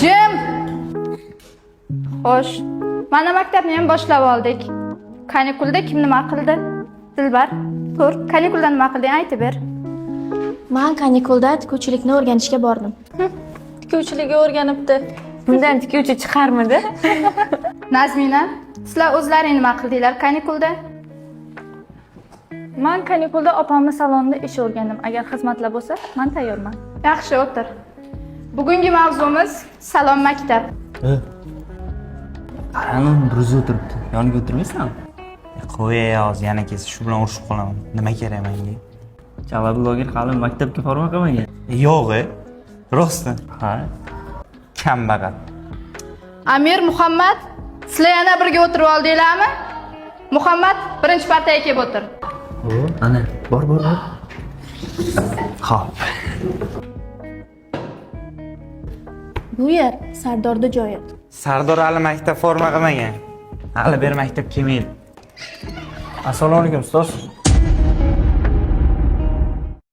Jim! Xo'sh, mana maktabni ham boshlab oldik. Kanikulda kim nima qildi? Dilbar, tur, kanikulda nima qilding aytib ber. Man kanikulda tikuvchilikni o'rganishga bordim. Tikuvchilikka o'rganibdi. Bundan tikuvchi chiqarmidi? Nazmina, sizlar o'zlaring nima qildinglar kanikulda? Man kanikulda opamni salonida ish o'rgandim. Agar xizmatlar bo'lsa, man tayyorman. Yaxshi, o'tir. Bugungi mavzumiz salon maktab. Qarani, bir o'zi o'tiribdi. Yoniga o'tirmaysanmi? Qo'y, hozir yana kelsa shu bilan urushib qolaman. Nima kerak menga? Chala bloger hali maktabga forma qilmagan. Yo'q, e. Rostdan. Ha? Kambag'al. Amir, Muhammad, sizlar yana birga o'tirib oldinglarmi? Muhammad, birinchi partaga kelib o'tir. O, ana, bor, bor, bor. Xo'p. Bu yer Sardorda joyi. Sardor hali maktab forma qilmagan. Hali beri maktab kelmaydi. Assalomu alaykum, ustoz.